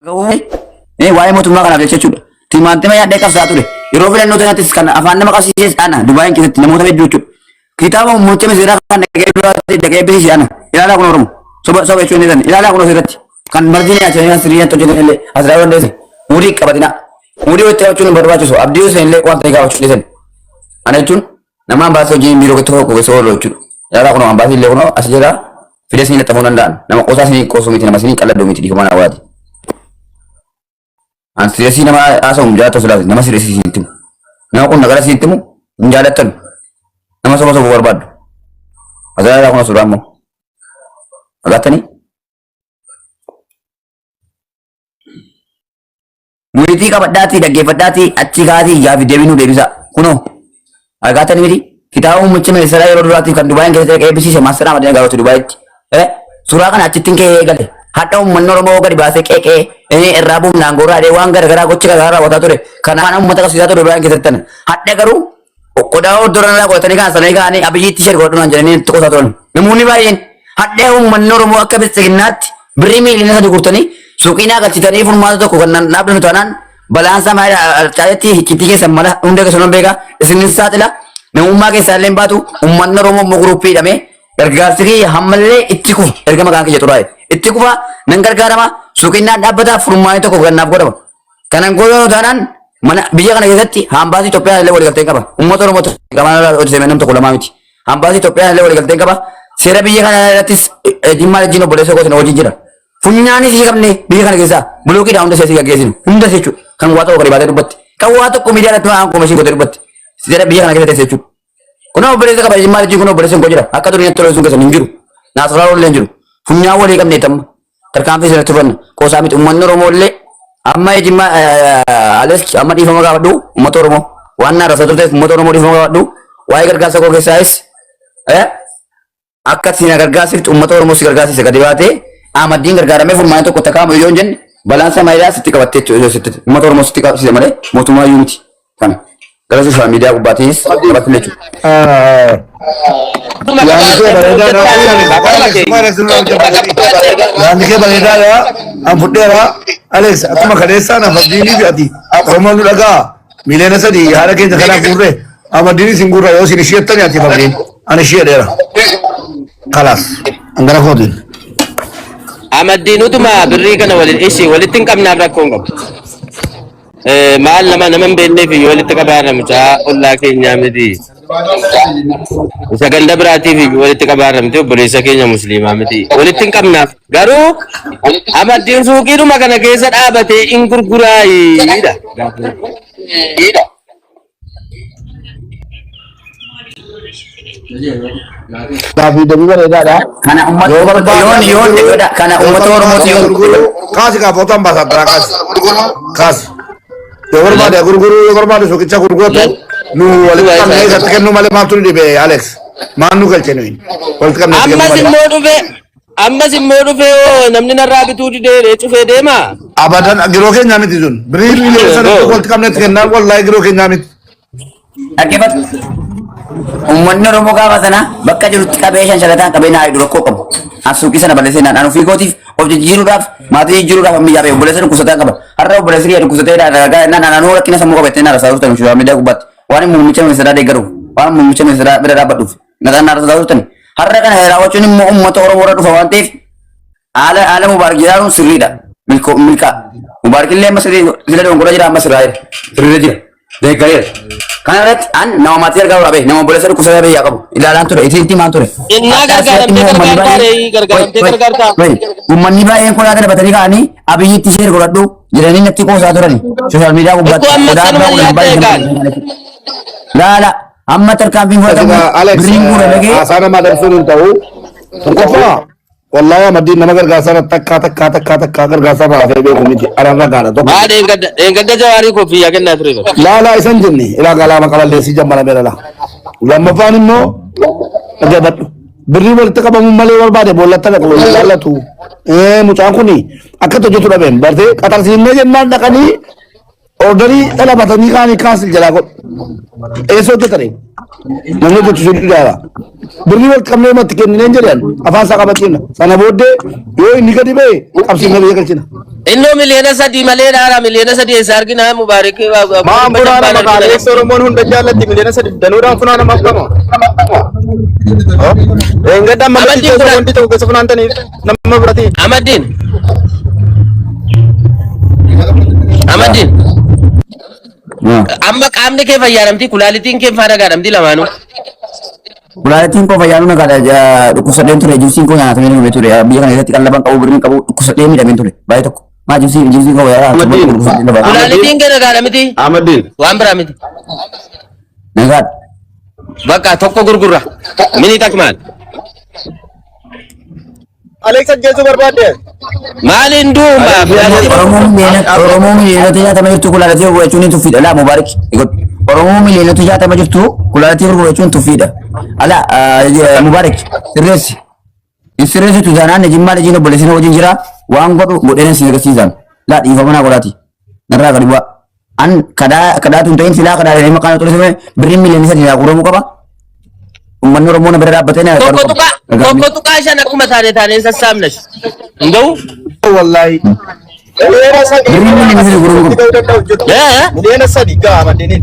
Waa'ee mootummaa kanaaf jecha jechuudha. Timaantima yaadhee qabsaa ture. Yeroo filannoo sanattis kan afaan nama qabsiises ana Dubaayin keessatti namoota hedduu jechuudha. Kitaaba muummicha ministeeraa kan dhaqee duraatti dhaqee eebbisiise ana. Ilaalaa kun Oromoo. Soba soba jechuun ni danda'e. Ilaalaa kun asirratti. Kan marti nyaachanii kan sirrii nyaatti hojjetan illee asirraa yoo dandeesse. Muudii qabatina. Muudii walitti qabachuun hin barbaachisu. Abdii Hussein illee waan ta'e gaafachuu dhiisan. Ana jechuun nama ambaasii hojii biiroo tokko keessa oolu jechuudha. Ilaalaa kun ambaasii illee kunoo as jira. Fidee isin laxxafuu danda'an. Nama qoosaa isin qoosuu miti nama isin qalladuu miti dhiifama naa waati. An sireesii nama haasa'u hin jaallattu silaas nama sireesii siin timu. Nama kun nagara siin timu hin jaallattanu. Nama soba sobuu barbaaddu. Asirraa kun suuraa immoo. Argattanii? Muriitii qabadhaatii dhaggeeffadhaatii achi kaatii gaafi deebii nuu deebisaa. Kunoo argattanii miti? Kitaaba muummicha ministeeraa yeroo duraatiif kan Dubaayin keessatti eebbisiise Maaster Ahmad Nagaawwatu Dubaayitti. Suuraa kana achittiin ka'ee eegale. Hadha uummanni Oromoo gadi baasee qeeqee irraa buufna aangoo irraa waan gara garaa gocha gara garaa raawwataa ture. Kanaan uummata qabsiisaa ture Dubaayin keessatti tana. Hadha garuu qodaa hordoraan irraa godhatanii kan sananii ka'anii Abiyyiitti share godhadhu naan jedhanii itti qosaa turan. Namoonni baay'een hadha uummanni Oromoo akka biltsiginnaatti birrii miiliyoona 3 gurtanii suuqii naa galchitanii furmaata tokko kan naan dhaabdannu taanaan balaan isaa maal caalatti hiccitii keessan mala hunda keessan nan beeka isinin saaxila namummaa keessaa illee hin baatu. Uummanni Oromoo immoo guruppii hidhamee gargaarsi kiyya hammallee itti kufa erga maqaan kiyya xuraa'e itti kufa nan gargaarama suuqiin naan dhaabbataa furmaanni tokko kan naaf godhama. Kanan godhanu taanaan mana biyya kana keessatti haambaasii Itoophiyaa illee waliigalteen qaba. Uummata Oromoo qamaan irraa hojjetame nam tokko lamaa miti. Haambaasii Itoophiyaa illee waliigalteen qaba. Seera biyya kana irrattis dhimma wajjin obboleessa kootiin hojii jira. Funyaanis hin qabne biyya kana keessaa bulookiidhaa hunda seesii gaggeessinu hunda jechuudha. Kan waa tokko gadi baatee dubbatti. Kan waa tokko miidiyaa irratti waan koomishin godhee dubbatti. Seera biyya kana keessa teesse jechuudha. Kun obboleessa qaba jimmaa jechuun kun obboleessa koo jira. Akka durii natti toluu sun keessa hin jiru. Naasirraa illee hin jiru. Funyaan walii qabne tamma. Tarkaanfii sirriitti fudhanna. Qoosaa miti uummanni Oromoo illee amma jimmaa ales amma dhiifama gaafadhu uummata Oromoo. Waan naa rasa turteef uummata Oromoo dhiifama gaafadhu. Waa'ee gargaarsa koo keessaayis akka si na gargaasiftu uummata Oromoo si gargaasise gadi baatee Ahmaddiin gargaaramee furmaanni tokko takaamu yoo hin jenne balaan samaayidaa sitti qabattee jechuudha sitti uummata Oromoo sitti qabsiise malee mootummaa iyyuu miti kana gara sooshaal miidiyaa gubbaatiinis qabatte jechuudha. Yaadni kee bareedaadha. Yaadni kee bareedaadha. An fudheera. Alex akkuma kaleessaa na faddiinii fi ati Oromoon nu dhagaa. Miiliyoona 3 haadha keenya kanaa guurree. Amaddiin isin guurra yoo isin ishee jettani ati faddiin. Ani ishee dheera. Kalaas. An gara kootiin. Amaddiin utuma birrii kana waliin ishii walitti hin qabnaaf rakkoo hin qabu. Maal nama nama hin beekneef iyyuu walitti qabaarra mucaa ollaa keenyaa miti. Isa ganda biraatiif iyyuu walitti qabaarra miti, obboleessa keenya musliimaa miti. Walitti hin qabnaaf. Garuu Amaddiin suuqiidhuma kana keessa dhaabatee hin gurguraayiidha. Gaafii deebii bareedaadha. Kana uummata Yoo barbaade yoon yoon kana yoo uummata barbaade Oromooti yoon gurguru kaasi kaa foto ambaasaaddaraa kaasi kaasi. Yoo barbaade gurguru, yoo barbaade suuqicha gurguratu, nu walitti qabnee isatti kennuu malee maaltu nu dhibe? Alex, maal nu galche? Nuyi walitti qabnee itti kennuu Ammas malee. immoo dhufe, ammas immoo dhufe, hoo namni narraa bituu didee cufee deema. Abadan giroo keenyaa miti sun. Birrii miiliyoona 3 walitti qabnee itti kennaa, wallaahi giroo keenyaa miti. Dhaggeeffatu. Uummanni Oromoo gaafa sana bakka jirutti qabee shanshalataan qabee naa hidhu rakkoo qabu. An suuqii sana balleessee naan an ofii kootiif of jijjiiruudhaaf maatii jijjiiruudhaaf ammayyaa ba'e obboleessa dhukkubsataa qaba. Har'a obboleessi kiyya dhukkubsatee ragaa naan anuu rakkina sammuu qabattee naa rasaa turtan sooshaal miidiyaa gubbaatti. Waan muummicha ministeeraa deeggaruuf, waan muummicha ministeeraa bira dhaabbadhuuf nagaan naa rasaa turtan. Har'a kana raawwachuun immoo uummata Oromoo irra dhufa waan ta'eef haala Mubaarak jedhamuun sirriidha. Milkoo milkaa. Mubaarak illee amma sirrii sila dongora jira, amma sirraa jira. Sirriirra jira. Deeggareera. Kana irratti an nama maatii argaa ba'e, nama obboleessa dhukkubsataa biyyaa qabu ilaalaan ture, itti himaan ture. Innaa Akka asirratti gargaaramtee immoo uummanni gargaartaa baay'een ree gargaaramtee gargaartaa. Uummanni baay'een qodaa dabatanii ka'anii Abiyyitti share godhadhu jedhanii natti qoosaa turani. Sooshaal miidiyaa gubbaatti Ikkoo amma qodaa sanuma abbaa kudhan yaaddee baay'ee egaan. Laala amma tarkaanfiin fudhatamu Egaa Alex birriin guurame ga'e haasaa namaa dabsuun hin ta'u. Tokkoffaa, wallaahi Amaddiin nama gargaarsaa irratti takkaa takkaa takkaa takkaa gargaarsaa irraa hafee beeku miti. Ararra gaadha tokko. Maa dheengadda Jawaarii koffiyyaa kennaa ture bara. Laalaa isan jenne ilaa galaama qaballeessii jammaramee lala. Lammaffaan immoo dhaggeeffadhu. Birrii walitti qabamuu malee barbaade boollatti dhaqu waliin laallatu. Mucaan kun akka itti hojjetu dhabeen bartee qaxarsiifnee jennaan dhaqanii. Orderii xalabatanii kaanii cancel jalaa godhu. Eessa hojjetanii? Namni hojjetu sun ilaala. Birrii wal qabnee matti kennineen jedhan afaan isaa qabachiifna. Sana booddee yoo inni gadi ba'e qabsiifna biyya galchina. Innoo 3 miliyoona malee dhaara 3 miliyoona eessa argina Mubaarik? Maan funaanama kaaleessa Oromoon hunda jaallatti 3 miliyoona danuudhaan funaanama akkama. Eengadda amma Amaddiin miti bira- wanti tokko keessa funaantaniif nama birati. Amaddiin. Amaddiin. Amma qaamni kee fayyaadhamti kulaalitiin kee faana gaadhamti lamaanuu. Kulaalitiin koo fayyaanuu nagaadha dhukkubsadheen ture juusiin koo nyaatamee dhumee ture biyya kana keessatti qallaban qabu birriin qabu dhukkubsadhee miidhameen ture baay'ee tokko maa juusiin koo fayyaadha Amaddiin. dhukkubsadhee lafa Kulaalitiin kee nagaadha miti. Ahmadiin. Waan biraa miti. Nagaadha. Bakka tokko gurgurra. Mini takmaal. Alex ajjeesuu barbaadde. Maaliin duuma? Oromoo 60 miliyoona jirtu kulaalatii gurgurachuun ni tuffiidha. Laa Mubaarik. Oromoo 60 miliyoona jirtu kulaalatii gurgurachuun tuffiidha. Ala Mubaarik sirreessi. Hin sirreessitu taanaan jimmaa lijiin obboleessina wajjin jira waan godhu godheen sin agarsiisan. Laa dhiifama naa godhaati. Narraa gadi bu'a. An kadhaa kadhaatu hin ta'in silaa kadhaa deemee maqaan xurree birriin 3 miliyoona naa guuramuu qaba. Uummanni Oromoo na bira dhaabbatee na Tokko gargaaruu tuqaa qaba. 1.5 akkuma taane taaneen sassaabna. Hin ga'u? Wallaahi. 3 miliyoona Birriin 3 miliyoona guuramuu qaba. ga'uu danda'u jiru. Eh? 3 miliyoona ga'a Ahmadiiniin.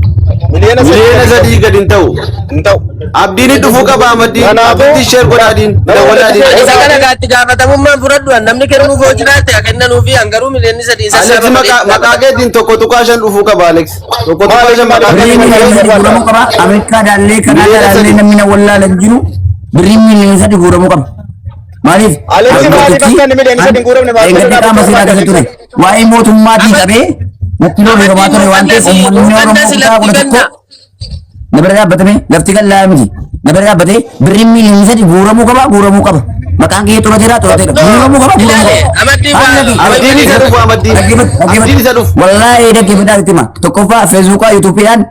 Miliyoona sadii 3 miliyoona gadi hin ta'u. Hin ta'u. Abdiin dhufuu qaba Ahmadiin. Kanaafuu- Abdiin share godhaadiin. Dawwalaadiin. Isa kana gaatti gaafatamummaan fudhadhu namni kennuu koo jiraate haa kennanuu fi hangaruu 3 miliyoona Alex sassaaba maqaa maqaa keetiin 1.5 dhufuu qaba Alex. 1.5 maqaa Birriin keetiin. 3 miliyoona guuramuu qaba. Ameerikaa daallee Kanaadaa daallee namni na wallaala hin jiru. Birriin 3 miliyoona guuramuu qaba. Maaliif? Alex maaliif akka inni 3 miliyoona hin guuramne maal Eeggaddi qaama seeraa keessa ture. Waa'ee mootummaatii qabee natti lollifamaa ture waan ta'eef uummanni Oromoo kutaa 11 na bira dhaabbatame lafti qal'aa miti. Na bira dhaabbatee birriin 3 miliyoona guuramuu qaba guuramuu qaba. Maqaan kiyya xurateera xurateera guuramuu qaba guuramuu qaba. Amaddiin Abdiin isa dhufu Ahmadiin. Abdiin isa dhufu. Wallaahi dhaggeeffadhaa sitti hima. Tokkoffaa Feesbuukaa Yuutuubiidhaan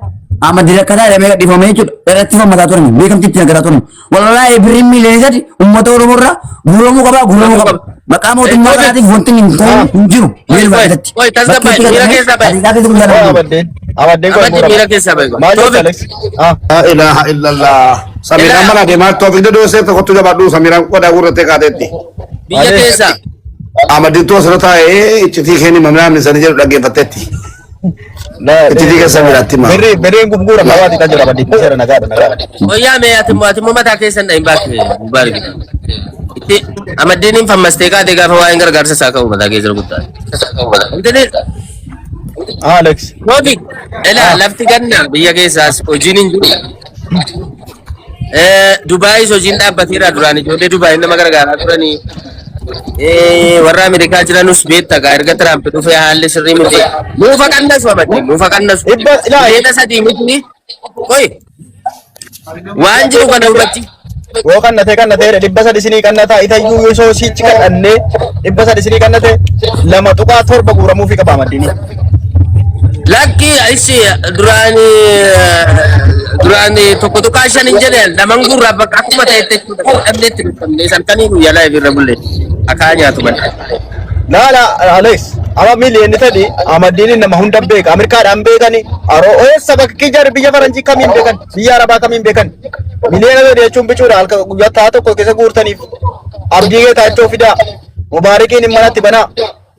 Ahmad rakkataa jedhamee gadhiifamee jechuudha. Irratti fammataa turan beekamtii ittiin argataa turan. Wallaahi birriin 3 miliyoona uummata Oromoo irraa guuramuu qaba guuramuu qaba. Maqaa mootummaa kanaatiif wanti hin ta'in hin jiru. Miira keessatti. Oi, tasgabbaa'e, miira keessaa ba'i. Hadiisaa keessa guyyaa lama. Ahmadiin. Ahmadiin koo hin Amaddiin miira guurama. keessaa ba'i. Maal jetta Alex? Ah. La ilaha illallah. Samiiraan mana deemaa Toofiq Dadoo seef tokkotu jabaadhu Samiiraan qodaa guurrattee kaateetti. Biyya keessaa. Ahmadiin asirra taa'ee iccitii keenya mamlaamni sanii jedhu dhaggeeffatteetti. Iccitii keessa Samiiraatti hima. Birrii birriin gurgurama waati kan jira Ahmadiin seera nagaadha nagaadha. Wayyaa mee ati immoo mataa keessan dhahin baak Mubaarik. Itti Amaddiin hin fammastee kaatee gaafa waa'een gargaarsa isaa ka'u mataa keessa rukuttaa. Intini Ah Alex. Toofiq elaa lafti ganna biyya keessaas hojiin hin jiru. Dubaayis hojiin dhaabbateera duraan ijoollee Dubaay nama gargaaraa turanii. Warra Ameerikaa jiranus beekta gaa erga Tiraamp dhufee haalli sirrii miti. Nuufa qannasu Amaddiin nuufa qannasu. Dhibba ilaa 3 miliyoona miti. Oi waan jiru kana hubachi. Yoo kannatee kannatee 300 isinii kannataa itayyuu yoo sichi kadhannee 300 isinii kannate 2.7 guuramuufii qaba Ahmadiin. Lakki ishi duraan duraan 1.5 hin jedhan laman gurraa bakka akkuma ta'etti dhabneetti dubbanne halkanii guyyaa live irra bulle akaa nyaatu malee. Laala Alex amma 3 miliyoonni Ahmadiin nama hunda beeka Ameerikaadhaan beekani aroo eessa bakka kijjar biyya faranjii kamiin beekan biyya arabaa kamiin beekan 3 miliyoona jechuun bicuudha halkan guyyaa ta'a tokko keessa guurtaniif abdii geetaachoo fidaa Mubaarikiin hin manatti banaa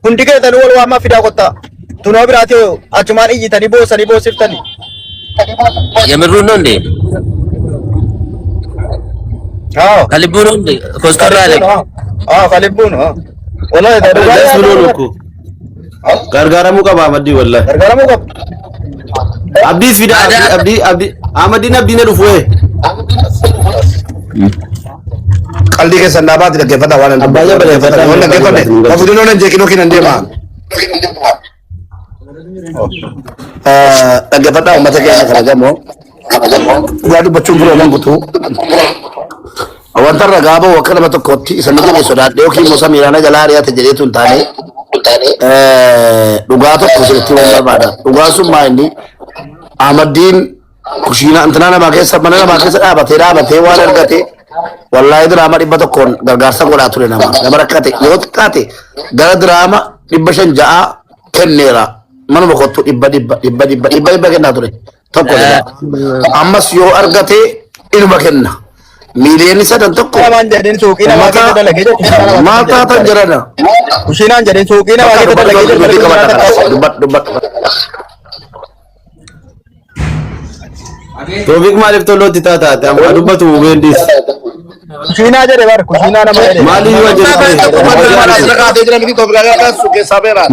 hundi keessanuu wal waamaa fidaa kottaa tunoo biraati achumaan iyyitanii boosanii boosiftanii. የምሩን ነው እንዴ? አዎ ከልቡ ነው እንዴ? ኮስተር አለ። አዎ ከልቡ ነው። ወላሂ ደስ ብሎ ነው እኮ gargaaramuu qaba Ahmadiin wallahi. Gargaaramuu qaba. Abdiis fida Abdii Abdii Abdii Ahmadiin Abdiin dhufu ee. Qalbii keessan dhaabaati dhaggeeffadhaa waan Abbaa jabba dhaggeeffadhaa. Waan dhaggeeffanne Mafudinoo nan jeeqinoo kinan deema. Dhaggeeffadhaa uummata keenya kabajamoo. Dhugaa dubbachuun biroo nan butuu. Wanta irra gaaba akka nama tokkootti isa ni jedhe sodaadhe yookiin immoo Samiiraana jalaa ari'ate jedheetu hin taane dhugaa tokko sirriitti waan barbaada. Dhugaan sun maa inni Ahmadiin kushiina intinaa namaa keessa mana namaa keessa dhaabatee dhaabatee waan argate wallaahi diraama 100n gargaarsa godhaa ture nama nama rakkate yoo xiqqaate gara diraama 500 6 kenneera. Manuma kottu dhibba dhibba dhibba dhibba dhibba dhibba kennaa ture. Tokko jedha. Ammas yoo argate inuma kenna. Miiliyoonni sadan tokko Namaan jedheen suuqii namaa keessa dalagee jedhu. maal taatan jedhana. Kushiinaan jedheen suuqii namaa keessa dalagee jedhu. Dubbii qabadha kanas. Dubbadhu dubbadhu. Toofiq maaliif tollootti taataate amma dubbatu beendiis. Kushiinaa jedhe bar kushiinaa nama jedhe. Maaliif yoo jedhu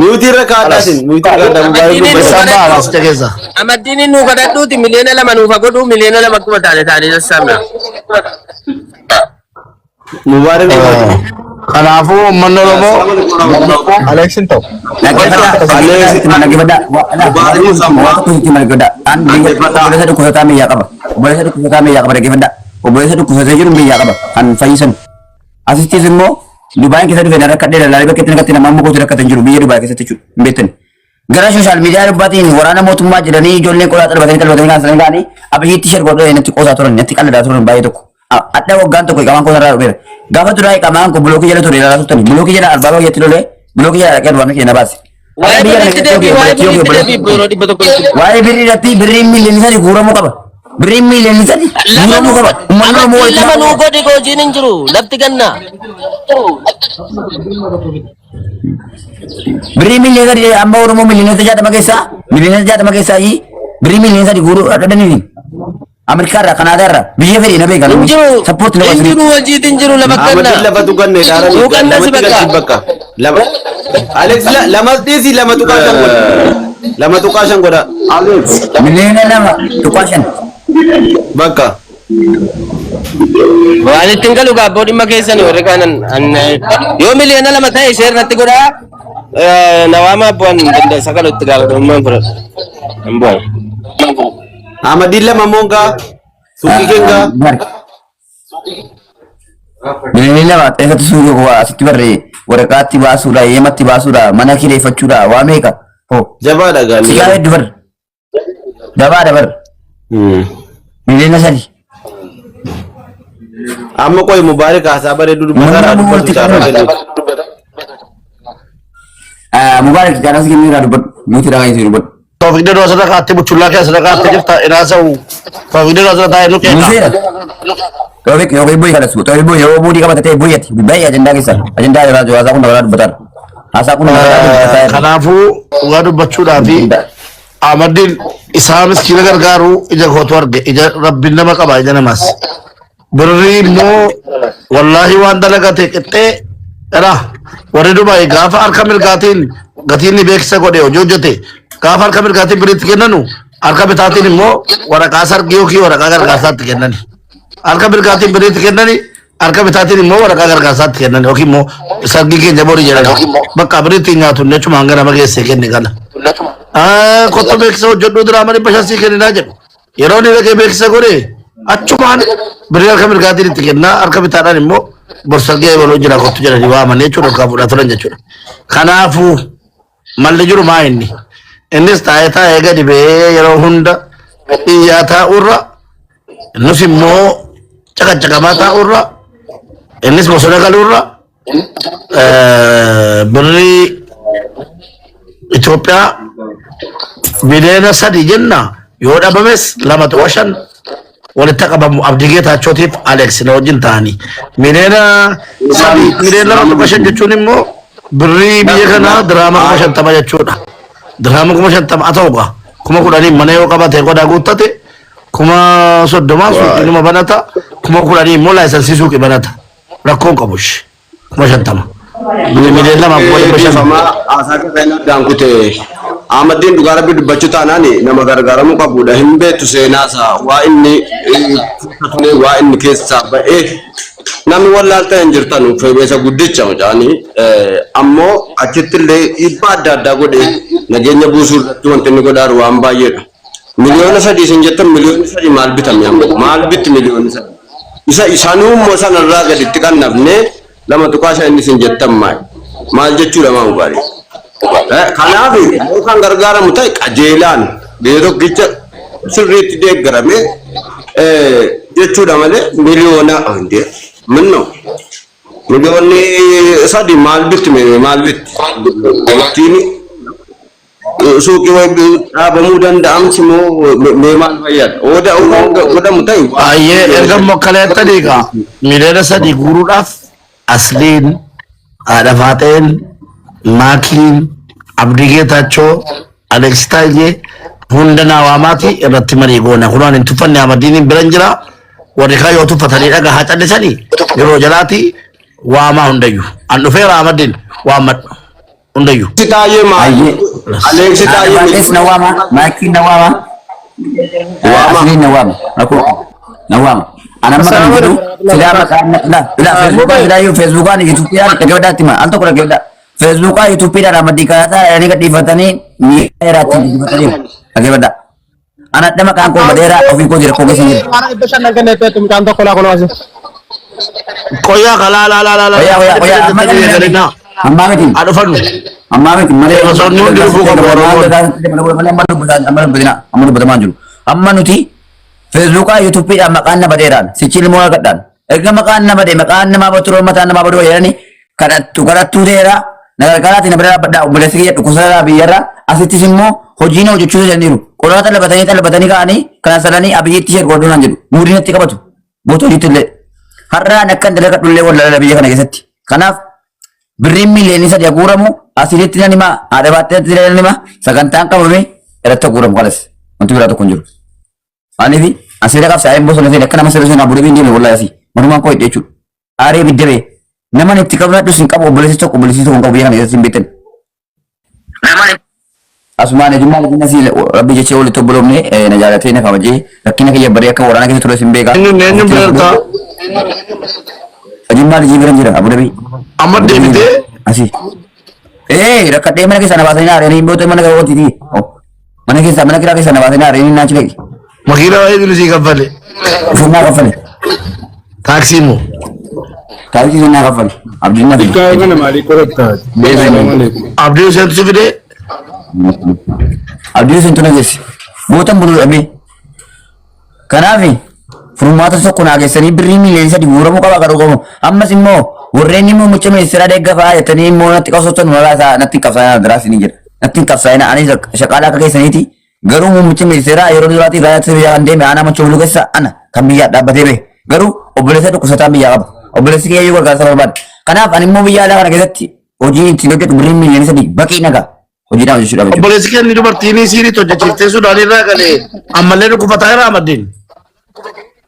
Miyuutii irra kaadhaasin miyuutii irra kaadhaa mubaarak dubbatu. Isaan ba'a asicha keessa. Amaddiin nuu kadhadhuuti miliyoona 2 nuuf haa godhu miliyoona 2 akkuma taane taane sassaabna. Mubaarak dubbatu. Kanaafuu uummanni Oromoo Aleeksin ta'u. Dhaggeeffadhaa. Waan tokko sitti dhaggeeffadhaa. An biyya obboleessa dhukkubsataa biyyaa qaba. Obboleessa dhukkubsataa biyyaa qaba dhaggeeffadhaa. Obboleessa dhukkubsatee jiru biyyaa qaba kan fayyisan. Asittis immoo Dubaayin keessa dhufee rakkadhee dallaalee bakka itti rakkate namaa mukooti rakkatan jiru biyya Dubaay keessatti jechuudha hin beektani. Gara social media dubbaatiin waraana mootummaa jedhanii ijoolleen qolaa xalbatanii xalbatanii kan isaanii ka'anii abiyyiitti shar godhee natti qoosaa turan natti qalladaa turan baay'ee tokko. Adda waggaan tokko iqamaan koo irraa dhufeera. Gaafa duraa iqamaan koo bilookii jala ture ilaalaa turtani. Bilookii jala albaaba biyyatti lolee bilookii jala dhaqee albaabni keenya na baase. Waa'ee Biyya kana birriitti keessatti deebii waa'ee obboleettii birriitti obboleettii deebii yeroo 100 nutti. Waa'ee birrii irratti birriin miiliyoonni 3 guuramuu qaba. Birriin miiliyoonni 3 Lama guuramuu nuu qaba. Uummanni Oromoo amaddiin walitti lama nuu qabuu qaba. godhi hojiin hin jiru lafti ganna. Birrii miiliyoona 3 amma Oromoo miiliyoona 60 keessaa miiliyoona 60 keessaa birrii miiliyoona 3 guuruu dhadhaniifi. Ameerikaa irraa Kanaadaa irraa biyya fedhe na beeka Hin namni. jiru Sappoorti nama hin sirrii. jiru hojiitu hin jiru lafa Ahmadiin ganna. lafatu ganne dhaaranii Nuu qannasi lamatti bakka. galchi bakka. Lama. Alex lamas dhiisi 2.5 godha. 2.5 godha. Alex. Miliyoona 2.5. Bakka. Waan ittiin galu gaabboo dhimma keessanii warri kaanan yoo miliyoona 2 ta'e ishee irratti godhaa nawaama abboon dandeessa kalu itti gaafatamummaan fudhadha. Hin bu'an. Ahmadiin lama moongaa. Suuqii keengaa. Miliyoona 2 eessatti suuqii koo asitti barree waraqaatti baasuudha yeematti baasuudha mana kireeffachuudha waa meeqa. Hoo Jabaadha gaanii. sigaa hedduu bar gabaadha bar miliyoona 3. Amma qoy Mubaarak haasaa bareedu Uummanni dubbataa Oromoo dubbatu walitti carraa qabama. kennuuf. Mubaarak caalaa si kennuu irraa dubbadhu nuti irraa kan dubbadhu. Toofiq Dedoo asirra kaa'attee buchullaa kee asirra kaa'attee jirta inaasa'u. Toofiq Dedoo asirra taa'ee nu qeeqa. Nuseera. Toofiq yoo bu'ii kadhatu Toofiq bu'ii yoo bu'ii qabate ta'e bu'ii baay'ee ajandaa keessa ajandaa irraa jiru haasaa kun dabalaa dubbataa haasaa kun dabalaa dubbataa. Kanaafuu dhugaa dubbachuudhaa fi Ahmadiin isaa miskiina gargaaru ija kootu arge ija rabbiin nama qaba ija namaas. Birrii immoo wallaahi waan dalagate qixxee dha. Warri Dubaay gaafa harka mirgaatiin gatiin ni beeksisa godhe hojii hojjete gaafa harka mirgaatiin birriitti kennanu harka bitaatiin immoo waraqaa sargii yookiin waraqaa gargaarsaatti kennani. Harka mirgaatiin birriitti kennani harka bitaatiin immoo waraqaa gargaarsaatti kennan yookiin immoo sargii keenya borii jedhan bakka birriitti hin nyaatu jechuma hanga nama geessee kenne kana. Kottu beeksisa hojjedhuu diraama 500 sii kenninaa jedhu. Yeroo inni dhaqee beeksisa godhe achumaan birrii harka mirgaatiin itti kennaa harka bitaadhaan immoo borsargee eebaluu jira kottu jedhanii waamanii jechuudha harkaa fuudhaa turan jechuudha. Kanaafuu malli jiru maa inni? Innis taa'ee taa'ee gadi ba'ee yeroo hunda iyyaa taa'urra nus immoo caqacaqamaa taa'urra innis bosona galuurra birrii Itoophiyaa miliyoona 3 jenna yoo dhabames 2.5 walitti qabamu Abdii Geetaachotiif Alex na wajjin ta'anii miliyoona 3 miliyoona 2.5 jechuun immoo birrii biyya kanaa diraama 50,000 jechuudha. Diraama 50,000 haa ta'u gaa 10,000 mana yoo qabate qodaa guuttate 30,000 suuqii numa banata 10,000 immoo laayisansii suuqii banata rakkoon qabu ishee 50,000. Miliyoona 2 fi 500. Dhiifamaa haasaa keessa inni addaan kute. Ahmadiin dhugaa rabbi dubbachuu taanaan nama gargaaramuu qabudha. Hin beektu seenaa isaa waa inni ture waa inni keessaa ba'ee namni wallaalta hin jirtan febeesa guddicha mucaanii ammoo achitti illee dhiibbaa adda addaa godhee nageenya buusuu irratti wanti inni godhaaru waan baay'eedha. Miliyoona 3 isin jettan miliyoonni 3 maal bitame amma maal bitti miliyoonni 3 isa isaanuu immoo sanarraa gaditti qannafnee 2.5 inni isin jettan maal maal jechuudha maa mubaarik. Kanaaf yoo kan gargaaramu ta'e qajeelaan biyya tokkicha sirriitti deeggarame jechuudha malee miliyoona minno miliyoonni 3 maal bitti maal bitti ittiin Suuqii wayii dhaabamuu danda'amti moo mee maal fayyada? Ooda godhamu ta'e. Baay'ee erga immoo kaleettanii egaa 3 miliyoona guuruudhaaf Asliin, haadha Faaxeen, Maakiin, Abdii Geetaachoo, Aleeks Taayyee hunda naa waamaati irratti marii goona. Kunaan hin tuffanne, Ahmadiin biran jira. Warri kaan yoo tuffatanii dhagaa haa callisanii yeroo jalaati waamaa hundayyuu. An dhufeera, Ahmadiin waammadhu hundayyuu. Taayyee maal? Ayyee. Aleeksi Haadha Taayyee. Faaxees na waama, Maakiin na waama, Waama. Asliin na waama. Rakkoo na waama. Ani amma kan jedhu silaa maqaan la la Feesbuukaa silaa Feesbuukaan Yuutuubiidhaan dhaggeeffadhaatti hima al tokko dhaggeeffadhaa. Feesbuukaa Yuutuubiidhaan Ahmadii Kaasaa jedhanii gadhiifatanii miidiyaa irratti gadhiifatanii dhaggeeffadhaa. Ana adda maqaan koo badeera, ofii koo jira, koo keessa jira. Karaa 500 arganneetti mucaan tokko laa kunoo asi. Qoyyaa kalaa laa laa laa laa. Qoyyaa, qoyyaa, qoyyaa, amma kan ammaa miti. Haa dhufannu. Ammaa miti malee. Osoo inni hundi dhufuu qabu Oromoon. Malee amma dubbatina, amma dubbatamaa jiru. Amma nuti Feesbuukaa Yuutuubiidhaan maqaan nama dheeraan sichi ilmoo argadhaan. Erga maqaan nama dhee maqaan namaa baturoo mataan namaa baduu jedhanii kadhattu kadhattuu ta'eera. Na gargaaraati, na bira dhaabbadhaa, obboleessi kiyya dhukkubsataa biyyarra asittis immoo hojii na hojjechuu jedhaniiru. Qodaa xalabatanii xalabatanii ka'anii kana salanii abiyyitti ishee godhuu naan jedhu. Muudii natti qabatu. Boota hojiitti illee. Har'aan akkan dalagadhu illee wallaalala biyya kana keessatti. Kanaaf birriin 3 miliyoona haguuramu asiritti nan hima, haadha baatteetti nan hima, sagantaan qabame irratti haguuramu kalas wanti biraa tokko hin jiru. Maaliif asirra qabsaa'een bosona seene akka nama sirra seenaa budee hin deemne wallahi asii marumaan koo hidhe jechuudha. Aaree ibidda bee nama itti qabnadhus hin qabu, obboleessi tokko hin qabu biyya kana keessatti hin beektan. Asumaan ejummaa wajjin asii rabbi jechee walitti obboloomne, na jaalatee na kabajee rakkina kiyya baree akka waraana keessa ture sin beeka. Eenyuun eenyuun bira jirta? Ejummaa lijii bira jira Abu Dhabii. Amma deebitee? Asii. Ee, rakkadhee mana keessa na baasanii aaranii booda mana keessa mana keessa mana kiraa keessa na baasanii aaranii naan chileqi. Makiina baay'ee sii kaffale. Sirnaa kaffale. Taaksii moo? Taaksii sirnaa kaffale. Abdiin na fide. Xiqqaa kana maalii qoratta? Assalaamu alaikum. Abdii Hussein si fidee? Abdiin Hussein tuna geesse. Bootan buluu dhabee. Kanaaf furmaata tokko naa geessanii birrii 3 miliyoona guuramuu qaba garuu qabu. Ammas immoo warreen immoo mucha ministeera deeggafaa jettanii immoo natti qabsootan malaa isaa natti hin qabsaa'ina diraas ni jedha. Natti hin qabsaa'ina, anis shaqaalaa akka keessaniiti. Garuu muummichi ministeeraa yeroo duraatii raayyaa ittisa biyyaa kan deeme aanaa machoo buluu keessa ana kan biyyaa dhaabbatee bahe. Garuu obboleessa dhukkubsataan biyyaa qaba. Obboleessi kiyya iyyuu gargaarsa barbaada. Kanaaf ani immoo biyya alaa kana keessatti hojii ittiin hojjedhu birrii 3 miliyoona baqii nagaa hojiidhaan hojjechuudhaaf jechuudha. Obboleessi kenni dubartiin siiriitti hojjechiiftee Sudaan irraa galee ammallee dhukkubataa jira Ahmadiin.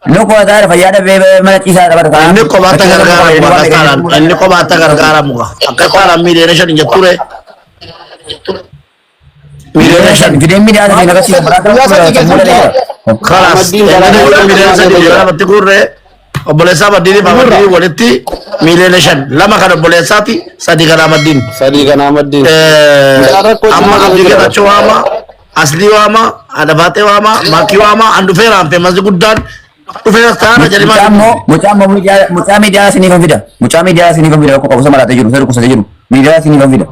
Inni qo'ataa fayyaa dhabee mana ciisaa dhabata. Inni kophaatti gargaaramu akkas taanaan, inni kophaatti gargaaramu akkas taanaan 5 miliyoona jetture. 5 miliyoona fideen miidiyaa sana agarsiisa. Guyyaa 3 keessatti. Kalaas inni 3 miliyoona lamatti guurree obboleessaa Ahmadiin fi Ahmadiin walitti 5 miliyoona, lama kan obboleessaati, sadi kan Ahmadiin. Sadii kan Ahmadiin. Amma Abdii Geetachoo waama, Aslii waama, Adabaatee waama, Maakii waama, an dhufeera hanfee masni guddaan dhufeera taana jedhee. Mucaa immoo mucaa immoo mucaa miidiyaa isinii kan fida. Mucaa miidiyaa isinii kan fida rakkoo qabu maraatee jiru, seera qusatee jiru. Miidiyaa isinii kan fida.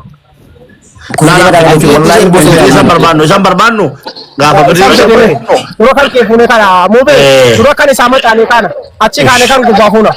Isaan barbaannu, isaan barbaannu gaafa birrii Dura kan kee fuune kana muubee dura kan isaa maxaanee kana achi kaane kan gubbaa fuuna.